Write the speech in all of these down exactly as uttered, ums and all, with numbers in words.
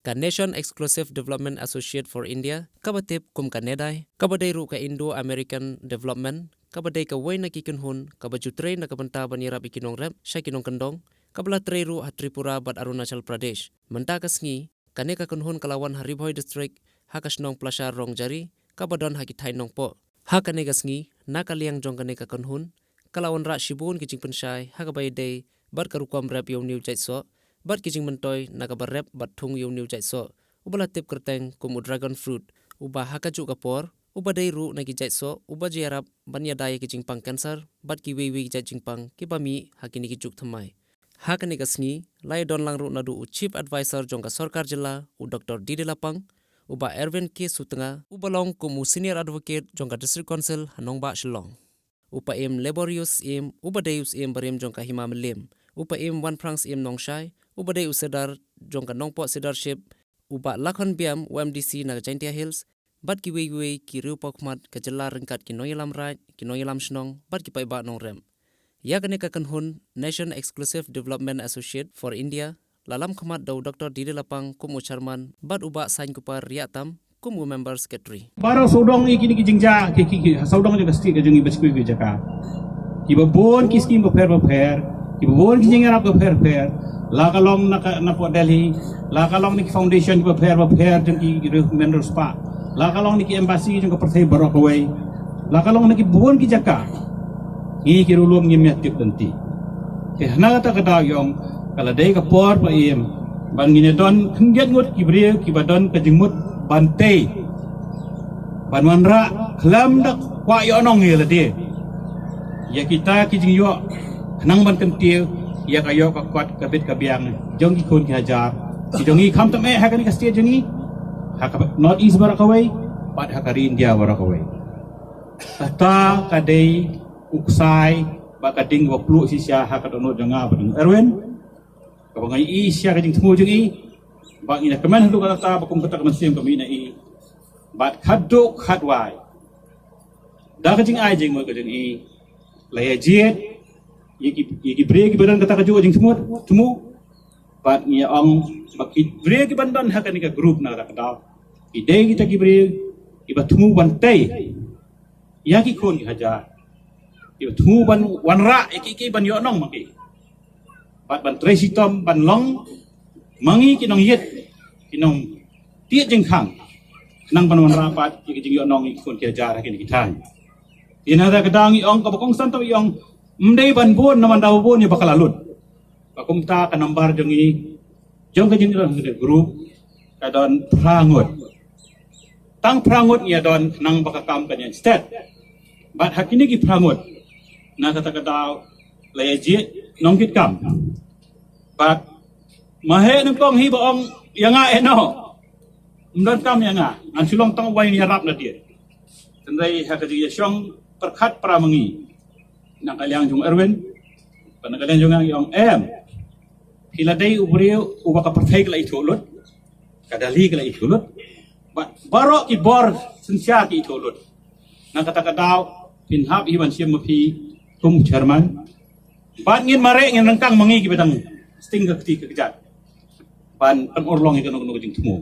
ka Nation Exclusive Development Associate for India, kaba tip kum ka NEDAI, kaba dei ruh ka Indo-American Development, kaba dei kawei na ki kynhun kaba ju trei na ka bynta ban ïarap ïa ki nongrep sha ki nongkyndong, kaba la trei ruh ha Tripura bad Arunachal Pradesh. Mynta ka sngi, kane ka kynhun ka la wan ha Ri Bhoi District, ha ka shnong Plasha Rongjari, kaba don ha ki thaiñ Nongpoh. Ha kane ka sngi, na ka liang jong kane ka kynhun, ka la wanrah shibun ki jingpynshai ha kaba ïadei bad ka rukom rep ïa une u jait soh, bad ki jingmyntoi na kaba rep bad thung ïa une u jait soh, uba la tip kyrteng kum u dragon fruit, uba ha kajuh ka por uba dei ruh na ki jait soh uba ju ïarap ban ïada ïa ki jingpang cancer bad kiwei kiwei ki jait jingpang kiba mih ha kine ki juk thymmai. Ha kane ka sngi, la ïadon lang ruh naduh u Chief Advisor jong ka Sorkar Jylla, u Doctor D D Lapang, u Bah Erwin K Sutnga, uba long kum u Senior Advocate jong ka District Council ha nongbah Shillong, u Paiem Laborious Syiem, uba dei u Syiem barim jong ka Hima Mylliem, u Paiem Wanphrang Syiem Nongshai, uba dei u Serdar jong ka Nongpoh Sirdarship, u Bah Lakhon Biam, u M D C na ka Jaintia Hills, bad kiwei kiwei ki riew pawkhmat ka jylla ryngkat ki nongïalam raid, ki nongïalam shnong, bad ki paidbah nongrep. Ïa kane ka kynhun Nation Exclusive Development Associate for India, la lam khmat da u Doctor D D Lapang kum u Chairman, bad u Bah Sainkupar Riahtam kum u Member Secretary. Baroh sawdong ïa kine ki jingjia, ki, ki, ki, sawdong jong ka state ka jong ngi ba shu ki jaka. Kiba bun ki skim bapher bapher, kiba bun ki jingïarap bapher bapher, la ka long na ka, na ka Delhi, la ka long na ki foundation kiba pher bapher jong ki, ki riew hynmen riewspah, la ka long na ki embassy jong ka pyrthei baroh kawei, la ka long na ki bun ki jaka. Ngi ki riewlum ngim ïa tip lynti. Te hana kata ka daw ïong, ka la dei ka por Paiem ban ngin ïa don khyndiat ngut ki briew kiba don ka jingmut ban tei, ban wanrah khlem da kwah ïohnong ïa lade. Ïa kita ki jingïoh khnang ban kyntiew ïa ka ïoh ka kot ka bit ka biang jong ki khun ki hajar ki jong ngi, khamtam eh ha kane ka state jong ngi, ha ka North East baroh kawei, bad ha ka ri India baroh kawei. Kata ka dei u ksai bad ka ding ba pluh shisha ha ka dohnud jong nga bad u Erwin, kaba nga ïohi shisha ka jingthmu jong i, bad ngi na kmen haduh katta ba kum kata ka mynsiem ka mih na i, bad khadduh khadwai, da ka jingai jingmut ka jong i, la ïa jied ïa ki, ïa ki briew kiba don kata kajuh ka jingthmu, thmu. Bad ngi ong ba ki briew kiban don ha kane ka group na kata ka daw, ki dei kita ki briew kiba thmu ban tei ïa ki khun ki hajar, kiba thmu ban wanrah ïa ki, ki ban ïohnong ma ki, bad ban trei shitom ban long ma ngi ki nongïit, ki nongtied jingkhang, khnang ban wanrah pat ïa ki jingïohnong ïa ki khun ki hajar ha kine ki thaiñ. Ïa na kata ka daw ngi ong, kaba kongsan tam ngi ong, ym dei ban bun, namar da ba bun ïa ba ka la lut. Ba kumta ka nambar jong ngi, jong ka jingïadon ha kane ka group, ka don phra ngut. Tang phra ngut ngi ïa don khnang ba ka kam kan ïa stet. Bad ha kine ki phra ngut, na kata ka daw la ïa jied nongkitkam. Bad ma heh nyngkong hi ba ong ïa nga eh noh, ym don kam ïa nga, ngan shu long tang uwei ngi ïarap na dier. Hynrei ha ka jingïashong pyrkhat para ma ngi, na ka liang jong Erwin, bad na ka liang jong nga, ngi ong em, phi la dei u briew uba ka pyrthei ka la ithuh lut, ka Delhi ka la ithuh lut, bad baroh ki bor synshar ki ithuh lut. Na kata ka daw phin hap hi ban shim ma phi kum chairman. Bad ngin mareh, ngin ryngkang ma ngi kiba dang sting ka kti ka kjat ban pynurlong ïa kano kano ka jingthmu.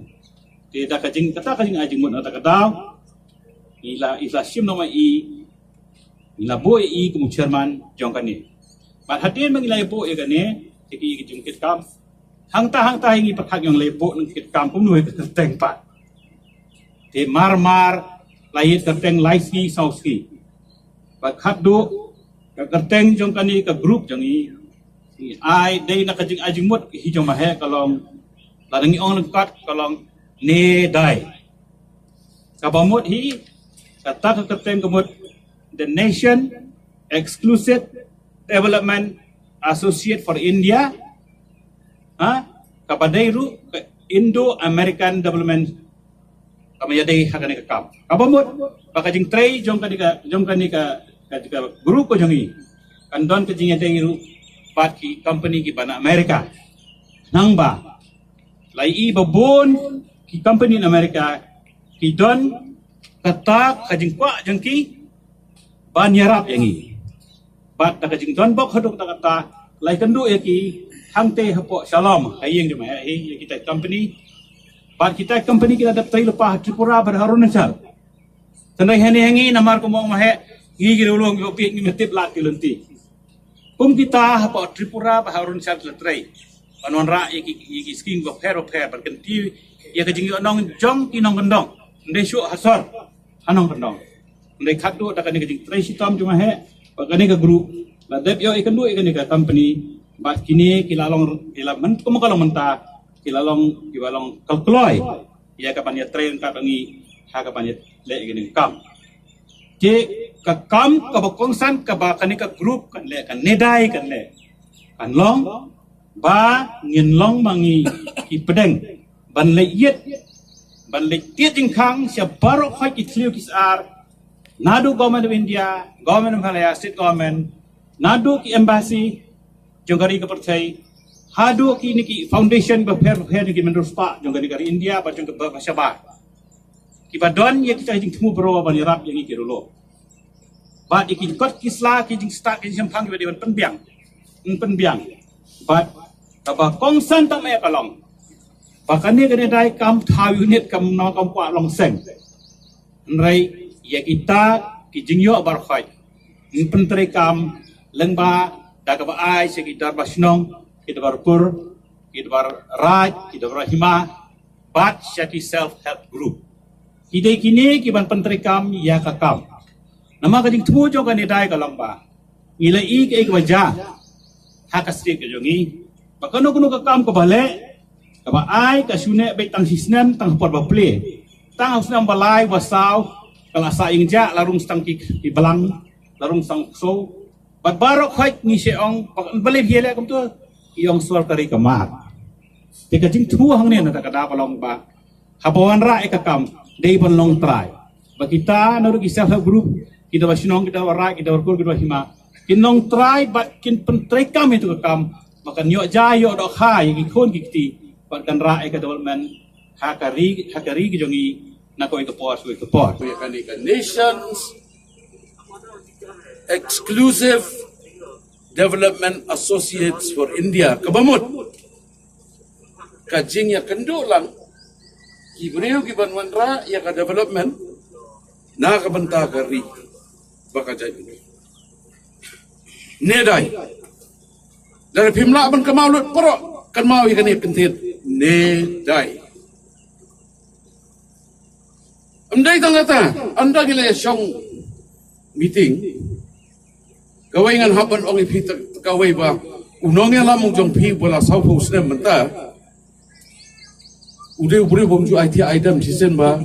Te da ka jing, kata ka jingai jingmut na kata ka daw, i la, i la shim noh ma i, i la buh ïa i kum u chairman jong kane. Bad hadien ba ngi la ïa buh ïa kane, te ki, ki jingkitkam, hangta hangta hi ngi pyrkhat ïa ngi la ïa buh nongkitkam kumno ïa ka kyrteng pat. Te mar mar la ïa kyrteng lai sngi saw sngi. Bad khatduh ka kyrteng jong kane ka group jong ngi, ngi ai dei na ka jingai jingmut hi jong ma heh ka long, lada ngi ong lyngkot ka long NEDAI. Kaba mut hi, kata ka kyrteng ka mut The Nation Exclusive Development Associate for India, ha, kaba dei ruh ka Indo-American Development, kaba ïadei ha kane ka kam. Kaba mut ba ka jingtrei jong kane ka, jong kane ka, ka, ka group ka jong i kan don ka jingïadei ruh bad ki company kiba na America. Nangba la ïohi ba bun ki company na America ki don kata ka jingkwah jong ki ban ïarap ïa ngi. Bad da ka jingdon bok haduh katta katta, la ïakynduh ïa ki hangtei hapoh Shalom, ha ïing jong ma heh hi, ïa kita ki company. Bad kita ki company ki la dep trei lypa ha Tripura bad ha Arunachal. Tang hangne hangne namar kumba ong ma heh, ngi ki riewlong ngi ba pit ngi ma tip lad ki lynti. Kum kita hapoh Tripura bad ha Arunachal ki la trei ban wanrah ïa ki, ïa ki skim bapher bapher ban kyntiew ïa ka jingïohnong jong ki nongkyndong. Ym dei shuh ha sor, ha nongkyndong. Ym dei khatduh da kane ka jingtrei shitom jong ma heh bad kane ka group la dep ïoh ïakynduh ïa kane ka company. Bad kine ki la long, ki la myn-, kumba ka long mynta, ki la long, ki ba long ka kloi ïa ka ban ïatrei ryngkat bad ngi ha ka ban ïaleh ïa kane ka kam. Te ka kam kaba kongsan kaba kane ka group kan leh, ka NEDAI kan leh, kan long ba ngin long ma ngi ki pdeng ban leit ïit, ban leit tied jingkhang sha baroh khoit ki thliew ki sar, naduh Government of India, Government of Meghalaya, State Government, naduh ki embassy jong ka ri ka pyrthei, haduh kine ki foundation bapher bapher, ki mynder spah jong kane ka ri India bad jong ka ba, ba shabar, kiba don ïa kita ki jingthmu baroh ban ïarap ïa ngi ki riewlong. Bad ïa ki kot ki sla, ki jingstad, ki jingshemphang kiba dei ban pynbiang, ban pynbiang. Bad kaba kongsan tam eh ka long ba kane ka NEDAI kam thaw unit, kam nang kam kwah long seng. Hynrei ïa kita ki jingïoh baroh khoit ngin pyntreikam lyngba da kaba ai sha ki dorbar shnong, ki dorbar kur, ki dorbar raid, ki dorbar hima bad sha ki self help group. Ki dei kine ki ban pyntreikam ïa ka kam. Namar ka jingthmu jong ka NEDAI ka long ba ngi la ïohi kaei kaba jia ha ka state ka jong ngi, ba kano kano ka kam kaba leh, kaba ai, ka shu neh beit tang shisnem, tang ha por ba plie, tang ha u snem ba lai ba saw ka la sah ïing jah, la rung stang ki, ki blang, la rung stang ksew. Bad baroh khoit ngi shu ong ba, balei phi ïaleh kumto? Ki ong sorkari ka mad. Te ka jingthmu hangne na kata ka daw ka long ba haba wanrah ïa ka kam dei ban long trai ba kita naduh ki self help group, ki dorbar shnong, ki dorbar raid, ki dorbar kur, ki dorbar hima, kin long trai bad kin pyntreikam ïa ka kam ba kan ïoh jia ïoh dohkha ïa ki khun ki kti bad kan rah ïa ka development ha ka ri, ha ka ri ka jong ngi na kawei ka por sha kawei ka por. Ïa kane ka Nations Exclusive Development Associates for India kaba mut ka jingïakynduh lang ki briew ki ban wanrah ïa ka development na ka bynta ka ri ba ka jaitbynriew. NEDAI. Lada phim lah ban kynmaw lut, baroh kynmaw ïa kane ka kyntien NEDAI. Ym dei tang kata, ynda ngi la ïa shong meeting, kawei ngan hap ban ong ïa phi, ta kawei ba u nongïalam u jong phi ba la sawphew snem mynta, u dei u briew bym ju aiti aidem shisien ba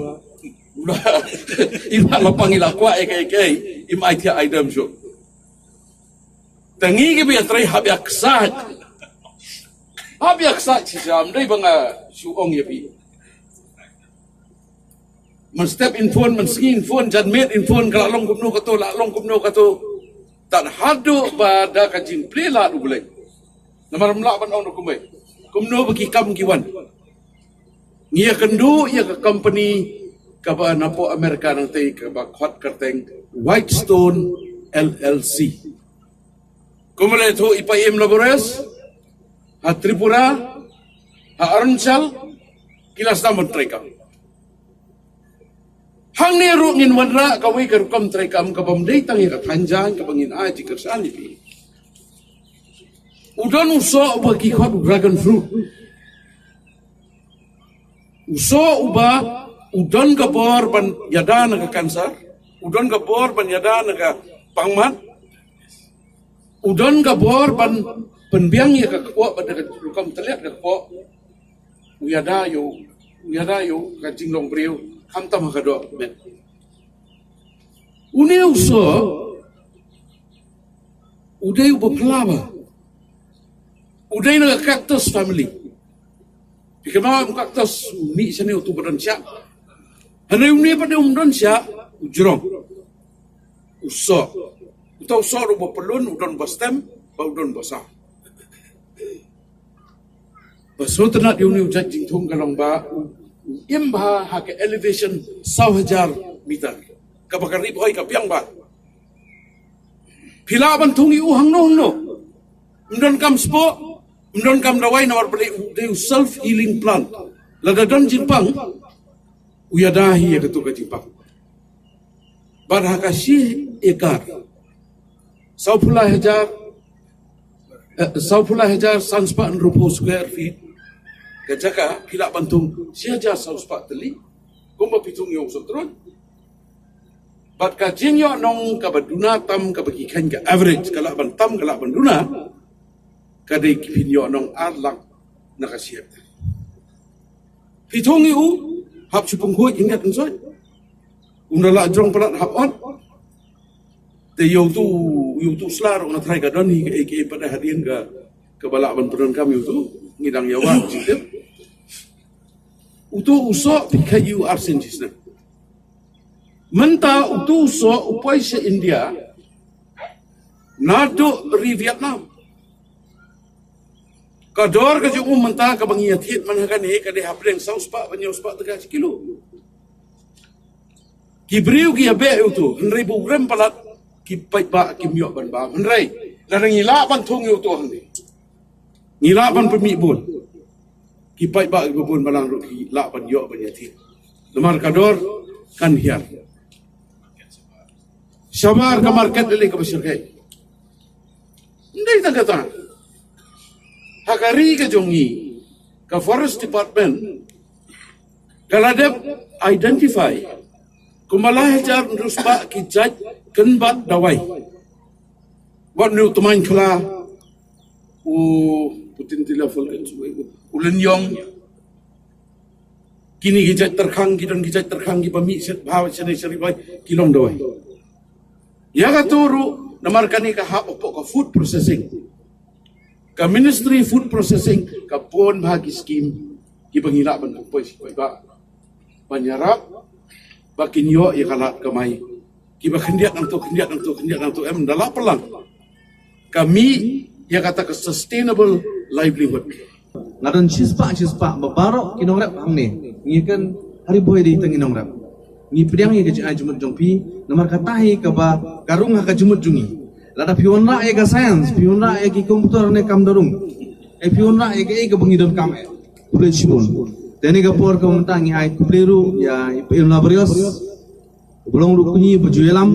i ba la pang i la kwah ïa kaei kaei, im aiti aidem shuh. Te ngi kiba ïatrei hap ïaksaid, hap ïaksaid shisha, ym dei ba nga shu ong ïa phi. Mynstep in phone, mynsngi in phone, janmiet in phone, ka la long kumno kato, la long kumno kato. Tad haduh ba da ka jingplie lad U Blei. Namar ym lah ban ong da kumwei kumno ba ki kam ki wan. Ngi ïakynduh ïa ka company kaba napoh America nangtei kaba khot kyrteng Whitestone L L C. Kumba la ïathuh i Paiem Labores, ha Tripura, ha Arunachal, ki la sdang ban treikam. Hangne ruh ngin wanrah kawei ka rukom treikam kaba ym dei tang ïa ka thanjan kaba ngin ai jingkyrshan ïa phi. U don u soh uba ki khot u dragon fruit. U soh uba u don ka bor ban ïada na ka cancer, u don ka bor ban ïada na ka pangmat, u don ka bor ban pynbiang ïa ka kpoh, ban da ka rukom tylliat ka kpoh. U ïada ïa u, u ïada ïa u ka jinglong briew, khamtam ha ka doh met. Une u soh u dei uba phylla bha. U dei na ka cactus family. Phi kynmaw em, cactus u mih shane uto uba don shiah. Hynrei une pat dei um don shiah, u jrong. U soh. Uta u soh ruh uba pyllun, u don ba stem bad u don ba saw. Ba sngewtynnat ïa une u jait jingthung ka long ba u, u im bha ha ka elevation saw hajar meter. Kaba ka ri Bhoi ka biang bha. Phi lah ban thung ïa u hangno hangno. Ym don kam spah, ym don kam dawai, namar ba dei u, dei u self healing plant. Lada don jingpang, u ïada hi ïa katu ka jingpang. Bad ha ka shi ekar, sawphew lai hajar, eh, sawphew lai hajar san spah hynriewphew square feet ka jaka, phi lah ban thung shi hajar saw spah tylli. Kumba phi thung ïa u Sohtroit. Bad ka jingïohnong kaba duna tam, kaba ki kheiñ ka average, ka lah ban tam, ka lah ban duna, ka dei ki pynïohnong ar lak na ka shi hektar. Phi thung ïa u, hap shu pynkhuid, ïa ngat nsoit. Um da lah jrong palat hap ot. Te ïa utu, ïa utu sla ruh nga tharai ka don hi kaei kaei pat hadien ka, kaba lah ban pyndonkam ïa utu. Ngi dang ïa wad jingtip. Utu u soh phi kheiñ ïa u ar sien shisnem. Mynta utu u soh u poi sha India naduh ri Vietnam. Ka dor ka jong u mynta kaba ngi ïa thied man ha kane ka dei hapdeng saw spah ban hynñiew spah tyngka shi kilo. Ki briew ki ïa beh ïa utu, hynrei ba u rem palat, ki paidbah kim ïoh ban bam. Hynrei lada ngi lah ban thung ïa utu hangne, ngi lah ban pynmih bun, ki paidbah kiba bun balang ruh ki lah ban ïoh ban ïa thied. Namar ka dor kan hiar. Shabar ka market lei lei kaba shyrkhei. Ym dei tang kata, ha ka ri ka jong ngi, ka Forest Department ka la dep identify kumba lai hajar hynriew spah ki jait kynbat dawai. Wat une u tymmen khla, u putin tila fol kan, u lynñiong. Kine ki jait tyrkhang, ki don ki jait tyrkhang kiba mih shet bha shet ne shet ri bai, ki long dawai. Ïa katu ruh namar kane ka hap hapoh ka food processing. Ka Ministry Food Processing ka pun bha ki skim kiba ngi lah ban pynpoi sha ki paidbah ban ïarap ba kin ïoh ïa ka lad kamai. Kiba khyndiat nangtu, khyndiat nangtu, khyndiat nangtu, em da lah pynlang. Ka mih ïa kata ka sustainable livelihood. Nga don shispah shispah ba baroh ki nongrep hangne ngi kren ha ri bhoi dei tang ki nongrep. Ngi pdiang ïa ka jingai jingmut jong phi namar kata hi kaba ka rung ha ka jingmut jong ngi. Lada phi wanrah ïa ka science, phi wanrah ïa ki computer ne kam da rung. Eh, phi wanrah ïa kaei kaba ngi donkam eh. Khublei shibun. Te ha kane ka por ka mynta ngi ai khublei ruh ïa i Bah Imla Barrios. Uba long ruh u kñi ba ju ïalam,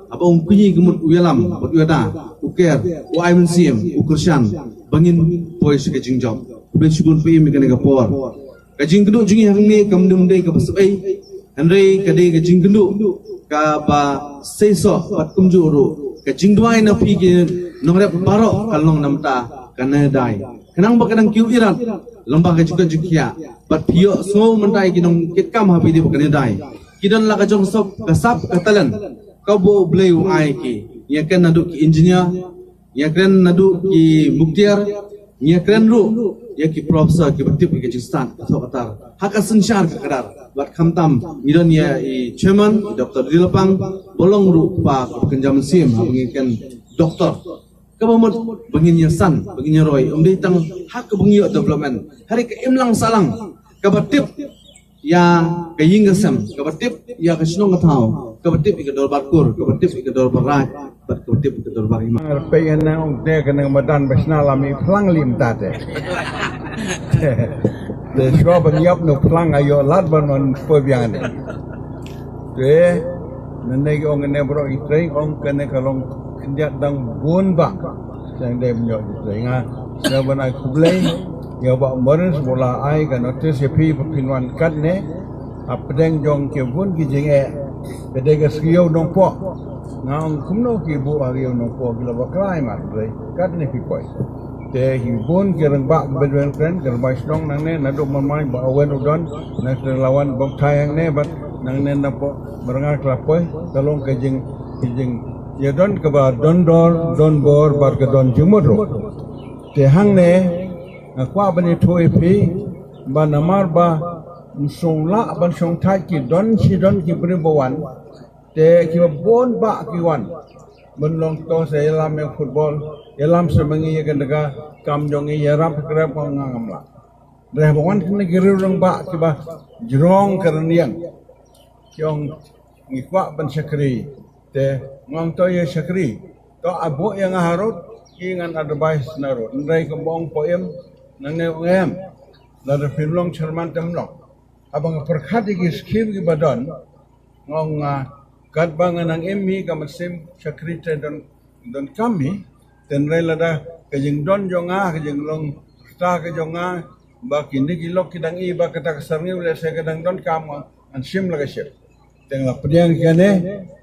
haba ong kñi ka mut u ïalam bad u ïada, u ker, u ai mynsiem, u kyrshan ba ngin poi sha ka jingjop. Khublei shibun Bah Im ïa kane ka por. Ka jingkynduh jong ngi hangne kam dei kaba sbei, hynrei ka dei ka jingkynduh kaba seisoh bad kumjuh ruh ka jingduwai na phi ki nongrep baroh ka long na bynta ka Neh Dai. Khnang ba ka dang kiew irat lyngba ka jingkoit jingkhiah bad phi ïohsngew mynta ïa ki nongkitkam ha phi dei ba ka Neh Dai ki don la ka jong sop ka sap ka talent kaba U Blei u ai ki. Ngi ïa kren naduh ki engineer, ngi ïa kren naduh ki muktiar, ngi ïa kren ruh ïa ki professor kiba tip ïa ka jingstad ka thoh ka tar ha ka synshar ka kdar. Bad khamtam ngi don ïa i chairman, i Doctor Dilapang, ba long ruh pa ka kynja mynsiem haba ngi ïa kren doctor. Kaba mut ba ngin ïa san, ba ngin ïa roi, ym dei tang ha kaba ngi ïoh development, hynrei ka imlang sahlang kaba tip ïa ka ïing ka sem, kaba tip ïa ka shnong ka thaw, kaba tip ïa ka dorbar kur, kaba tip ïa ka dorbar raid, bad kaba tip ïa ka dorbar hima. Nga peit ïa nang ong te ka nang madan ba shna lam i phlang lim ta te. Te shuwa ban ïap no phlang ayo lad ban man poi biang ne. Te nane ki ong ne bro i trei ong kane ka long khyndiat dang bun ba. Seng dei mynjok i trei nga. Nga ban ai khublei ïa Bah Morris ba la ai ka notice ïa phi ba phin wan katne. Hapdeng jong ki bun ki jingeh. Ka dei ka Ri Nongpoh. Nga ong kumno ki buh ha Ri Nongpoh ki la bakla i mat dei katne phi poi. Te ki bun ki rangbah ba dei kren ki rangbah shnong nangne naduh Marmain Bah Awen u don, nang te Lawan Bongthai hangne bad nangne na poh Mrnga ki la poi. Ka long ka jing, ka jing ïa don kaba don dor don bor bad ka don jingmut ruh. Te hangne nga kwah ban ïathuh ïa phi ba namar ba ym shong lah ban shong thait ki don shi don ki briew ba wan. Te kiba bun ba ki wan ban long to sa ïalam ïa football, ïalam sa ma ngi ïa ka dega kam jong ngi ïarap krep ba nga ngam lah. Reh ba wan kane ki riew rangbah kiba jrong ka rynïeng ki ong ngi kwah ban shakri. Te nga ong to ïa shakri, to abuh ïa nga harud, ki ngan advice na rud. Hynrei ka bong po im nangne ong em. Lada phim long chairman te ym long. Haba nga pyrkhat ïa ki skim kiba don, nga ong, ah, katba nga nang im hi ka mynsiem shakri te don, don kam hi. Tynrai lada ka jingdon jong nga, ka jinglong rta ka jong nga, ba kine ki lok ki dang i ba kata ka syrngiew lehse ka dang don kam, nga ngan shim la ka shim. Te nga la pdiang ïa kane,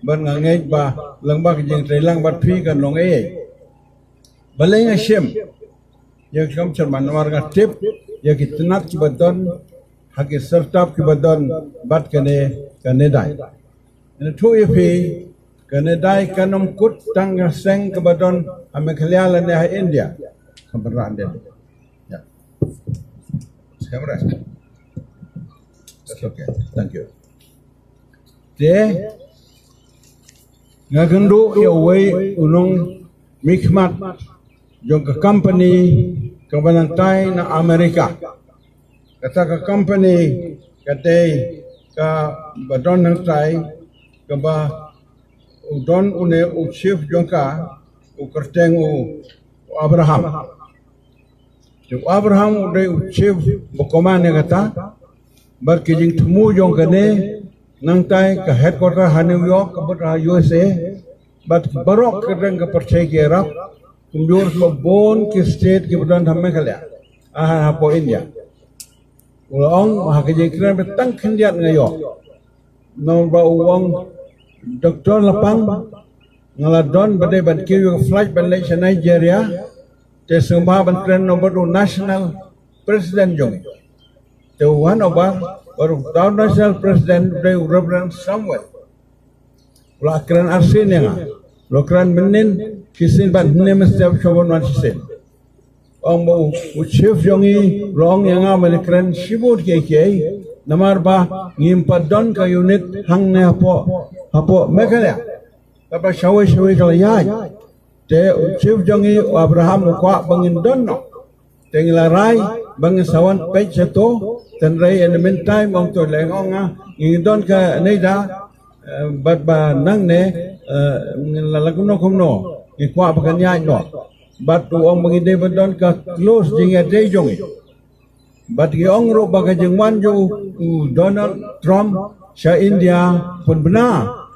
bad nga ngeit ba lyngba ka jingtrei lang bad phi kan long ei ei. Balei nga shim ïa ka kam chairman? Namar nga tip ïa ki tnat kiba don ha ki syrtap kiba don bad kane ka NEDAI. Nga thuh ïa phi, ka NEDAI kam kut tang ka seng kaba don ha Meghalaya lane ha India. Ka ban rah den. Ya. Siap, Ras? That's okay. Thank you. Te nga kynduh ïa uwei u nongmihkhmat jong ka company kaba nangtai na America. Kata ka company ka dei kaba don nangtai, kaba u don une u chief jong ka, u kyrteng u, u Abraham. Te u Abraham u dei u chief ba command ïa kata. Bad ki jingthmu jong kane, nangtai ka headquarter ha New York, ka bud ha U S A. Bad baroh ka dang ka pyrthei ki Arab, kumjuh ruh bun ki state kiba don ha Meghalaya, ah, hapoh India. U la ong ha ka jingkren ba tang khyndiat nga ïoh. Namar ba u ong, Doctor Lapang, nga la don ba dei ban kiew ïa ka flight ban leit sha Nigeria, te sngewbha ban kren noh bad u national president jong ngi. Te u wan o ba, bad u national president u dei u Reverend Samuel. U la kren arsien ïa nga. U la kren mynnin, shisien bad hynne mynstep shuwa ban wan shisien. Ong ba u, u chief jong ngi u la ong ïa nga ban kren shibun kiei kiei, namar ba ngim pat don ka unit hangne hapoh, hapoh Meghalaya. Kaba shawei shawei ka la ïaid. Te u chief jong ngi u Abraham u kwah ba ngin don noh. Te ngi la rai ba ngin sa wan peit shato, tynrai in the meantime ong to leh ong nga, ngin don ka NEDA, eh, bad ba nangne, eh, ngin la lah kumno kumno, ngi kwah ba kan ïaid noh. Bad u ong ba ngi dei ban don ka close jingïadei jong ngi. Bad ngi ong ruh ba ka jingwan jong u, u Donald Trump sha India pynbna,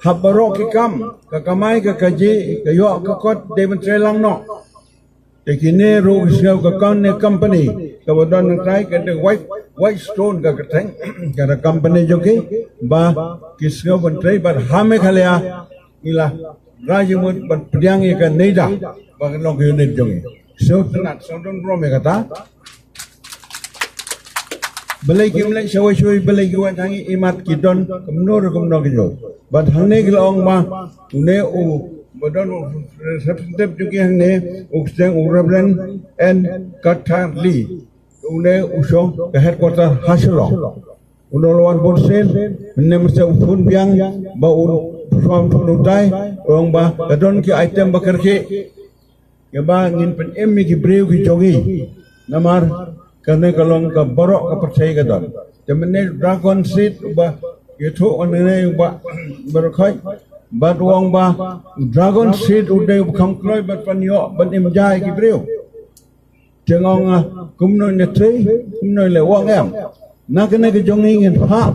hap baroh ki kam, ka kamai ka kajih, ka ïoh ka kot dei ban trei lang noh. Te kine ruh ki sngew ka kane company kaba don nangtai ka dei White, Whitestone ka kyrteng, ka company jong ki, ba ki sngew ban trei bad ha Meghalaya ngi la rai jingmut ban pdiang ïa ka NEDA ba kan long ka unit jong ngi. Sngewtynnat, sngewdon burom ïa kata. Balei kim leit shawei shawei, balei ki wan hangne, imat ki don kumno re kumno ki jong. Bad hangne ki la ong ba une u ba don u representative jong ki hangne, u kyrteng u Reverend N Katharli. Une u shong ka headquarter ha Shillong. Une u la wan bun sien, mynne mynstep u phone biang ba u shong phone u tai, u ong ba ka don ki item ba kyrkieh. Ïa ba ngin pynim ïa ki briew ki jong ngi. Namar kane ka long ka baroh ka pyrthei ka don. Te mynne dragon seed uba ïathuh kane uba baroh khoi. Bad u ong ba dragon seed u dei uba kham kloi bad ban ïoh ban im ja ïa ki briew. Te nga ong, ah, kumno ne trei, kumno le, u ong em. Na kane ka jong ngi ngin phah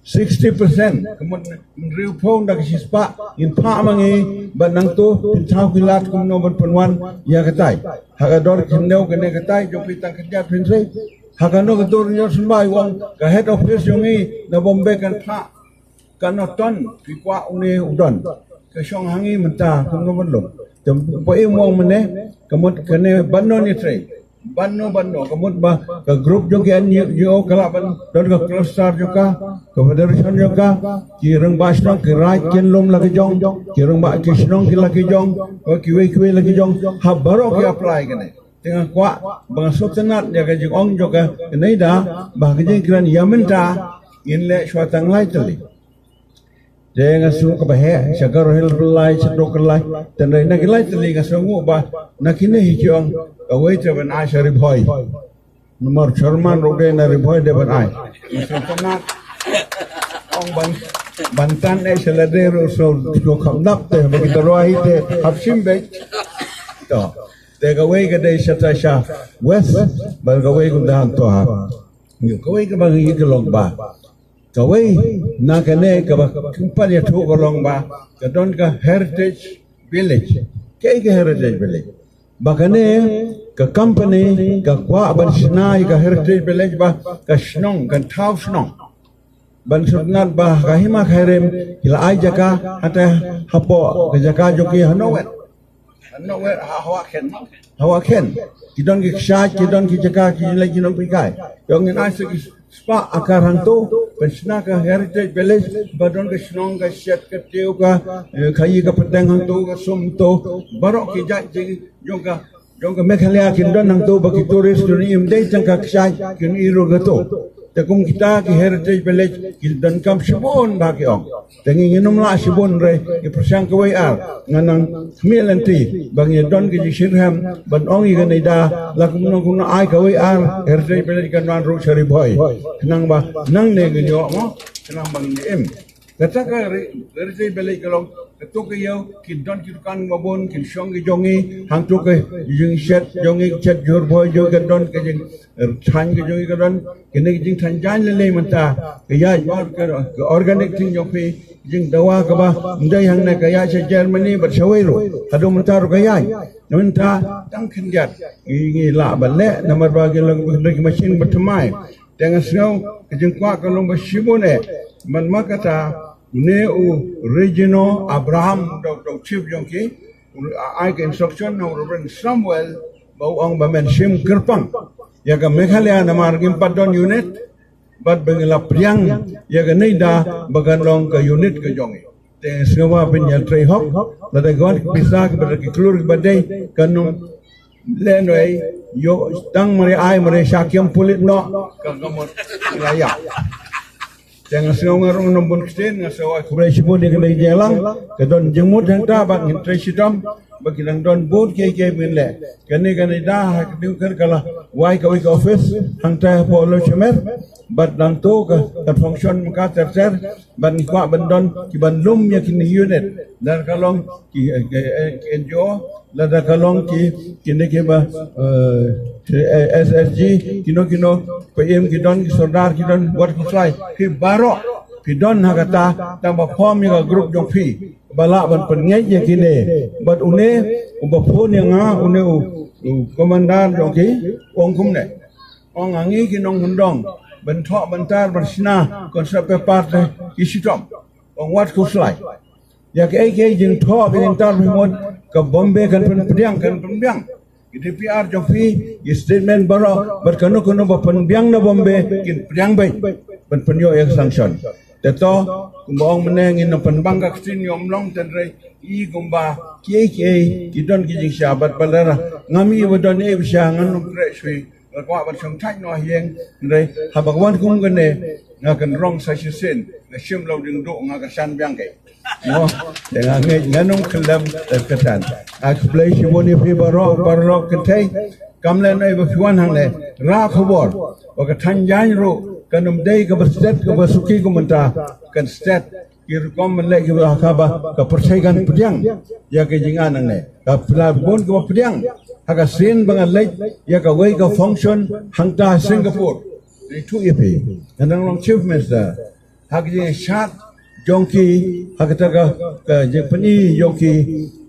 sixty percent, ka mut hynriewphew da ka shispah, ngin phah ma ngi, bad nangto phin thaw ki lad kumno ban pynwan ïa katai. Ha ka dor khyndew kane katai jong phi tang khyndiat phin trei. Ha kano ka dor jong symbai, u ong ka head office jong ngi na Bombay kan phah. Kano ton phi kwah une u don. Ka shong ha ngi mynta kumno ban long. Te ba im u ong mynne, ka mut kane ban don ïa trei. Ban no, ban no, ka mut ba ka group jong ki N G O ka lah ban don ka cluster jong ka, ka federation jong ka, ki rangbah shnong ki raid kin lum la ki jong, ki rangbah ki shnong ki la ki jong, kiwei kiwei la ki jong, ha baroh ki apply kane. Te nga kwah ba nga sngewtynnat ïa ka jingong jong ka NEDA ba ka jingkren ïa mynta ngin leh shuwa tang lai tylli. Te nga sngew kaba heh, sha Garo Hills ba lai, sha Dok ba lai, tang dei na ki lai tylli nga sngew ba na kine hi ki ong kawei te ban ai sha Ri Bhoi. Namar chairman ruh dei na Ri Bhoi dei ban ai. Nga sngewtynnat. Ong ban, ban tan eh sha lade ruh sngew kham dap te ba kita ruh hi te hap shim beit. To. Te kawei ka dei sha ta sha West, bad kawei kumta hangto ha. Kawei kaba ngi ka long ba, kawei na kane kaba kynpat ïathuh ka long ba ka don ka Heritage Village. Kaei ka Heritage Village? Ba kane ka company ka kwah ban shna ïa ka Heritage Village ba ka shnong, kan thaw shnong. Ban sngewtynnat ba ka hima ka hirim ki la ai jaka, hata hapoh ka jaka jong ki ha Nongwet. Ha Nongwet, ha Hawa Khen. Hawa Khen. Ki don ki kshaid, ki don ki jaka, ki leit ki nongpynkai. Ïoh ngin ai sa ki spah akar hangto, ban shna ka Heritage Village, ba don ka shnong, ka shet, ka tiew, ka, eh, khaïi, ka pateng hangto, ka sum to, baroh ki jait jong ka, jong ka Meghalaya kin don hangto ba ki tourist kin im dei tang ka kshaid kin ïoh ruh kato. Te kum kita ki Heritage Village ki donkam shibun ba ki ong. Te ngi ngin ym lah shibun re, ngi pyrshang kawei ar, nga nang khmih lynti ba ngi don ki jingshitrhem ban ong ïa ka NEDA, la kumno kumno ai kawei ar Heritage Village kan wan ruh sha Ri Bhoi. Khnang ba nangne ngin ïoh mo, khnang ba ngin im. Kata ka Heritage Village ka long kato ka ïew, kin don ki dukan ba bun, kin shong ki jong ngi, hangto ka jingshet jong ngi, shet jhur Bhoi jong ngi ka don, ka jingthan ka jong ngi ka don, kine ki jingthan jaiñ lei lei mynta, ka ïaid bad ka, ka organic thing jong phi, jingdawa kaba ym dei hangne, ka ïaid sha Germany bad shawei ruh, haduh mynta ruh ka ïaid. Mynta tang khyndiat ngi, ngi lah ban leh namar ba ki long ki machine ba thymmai. Te nga sngew ka jingkwah ka long ba shibun eh. Man ma kata une u Regino Abraham, u, u chief jong ki, u ai ka instruction na u Reverend Samuel ba u ong ba men shim kyrpang ïa ka Meghalaya namar ngim pat don unit, bad ba ngi la pdiang ïa ka NEDA ba kan long ka unit ka jong ngi. Te sngewbha phin ïatrei hok, lada ka wan ki pisa kiba da ki klur kiba dei, kan ym leh noh ei, ïoh tang mare ai mare sha kem pulit noh, ka ka mut la ïap. Te nga sngew nga rung nang bun ktien, nga sngew ai khublei shibun ïa kane ka jingïalang, ka don jingmut hangta bad ngin trei shitom ba ki dang don bun kiei kiei ba ngin leh. Kane ka NEDA ha ka dei ka la wai kawei ka office hangta hapoh Lhokshamer, bad dang to ka, ka function mynta ter ter, bad ngi kwah ban don ki ban lum ïa kine unit, lada ka long ki, eh, ki, eh, ki N G O, lada ka long ki, kine kiba, eh, eh, S S G, kino kino, pa im ki don, ki sordar ki don, wat khuslai, phi baroh phi don ha kata, tang ba form ïa ka group jong phi ba lah ban pynngeit ïa kine. Bad une uba phone ïa nga, une u, u commander jong ki, u ong kumne. Ong, ngi ki nongkyndong ban thoh ban tar ban shna concept paper te ki shitom. Ong, wat khuslai. Ïa kaei kaei jingthoh ka jingtar phi mut, ka Bombay kan pynpdiang, kan pynbiang. Ki D P R jong phi, ki statement baroh, bad kano kano ba pynbiang na Bombay kin pdiang beit ban pynïoh ïa ka sanction. Te to, kumba ong mynne, ngin nang pynbang ka ktien ïoh ym long, tynrai i kumba kiei kiei ki don ki jingshisha bad ba lada ngam i ba don ei ba shisha, ngan ym treh shuh. Nga kwah ban shong thait noh ha ïing, hynrei haba ka wan kum kane, nga kynrong sa shisien, nga shim la u diengduh, nga kyrshan biang kei. Mo, te nga ngeit ngan ym khyllem, eh, kyrtan. Nga khublei shibun ïa phi baroh, baroh kynthei. Kam lehnohei ba phi wan hangne, rah khubor ba ka thaiñ jaiñ ruh kan ym dei kaba stet kaba suki kum mynta, kan stet ki rukom ban leh kiba ha kaba ka pyrthei kan pdiang ïa ka jingïaid nangne. Ka pla bun kaba pdiang ha ka sien ba nga leit ïa kawei ka function hangta Singapore. Ïathuh ïa phi, nga dang long Chief Minister, ha ka jingshad jong ki, ha kata ka, ka jingpyni jong ki,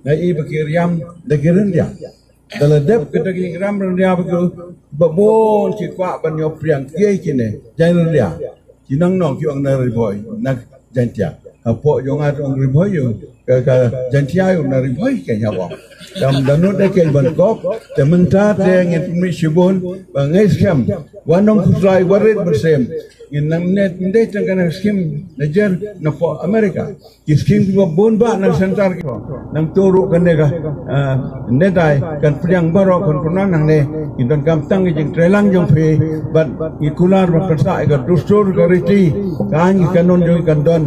nga i ba ki riam da ki ryndia. Da la dep kata ka jingriam ryndia ba ki, ba bun ki kwah ban ïoh pdiang kiei kine jaiñ ryndia. Ki nang nong ki ong na Ri Bhoi, na Jaintia. Hapoh jong nga ong Ri Bhoi ïa u, ka, ka Jaintia ïa u, na Ri Bhoi keiñ haba ong. Kam da nud de keiñ ban kop, te mynta te ngin pynmih shibun ba ngeit skhem, wat nang khuslai, wat rit mynsiem. Ngin nang net, ym dei tang kane ka skim na jer napoh America. Ki skim kiba bun bah na centre ki, nangta ruh kane ka, ah, NEDA kan pdiang baroh, kan pynwan hangne. Ngi donkam tang ka jingtreilang jong phi, bad ngi kular ban pynsah ïa ka dustur, ka riti, ka aiñ ka kanun jong ngi kan don.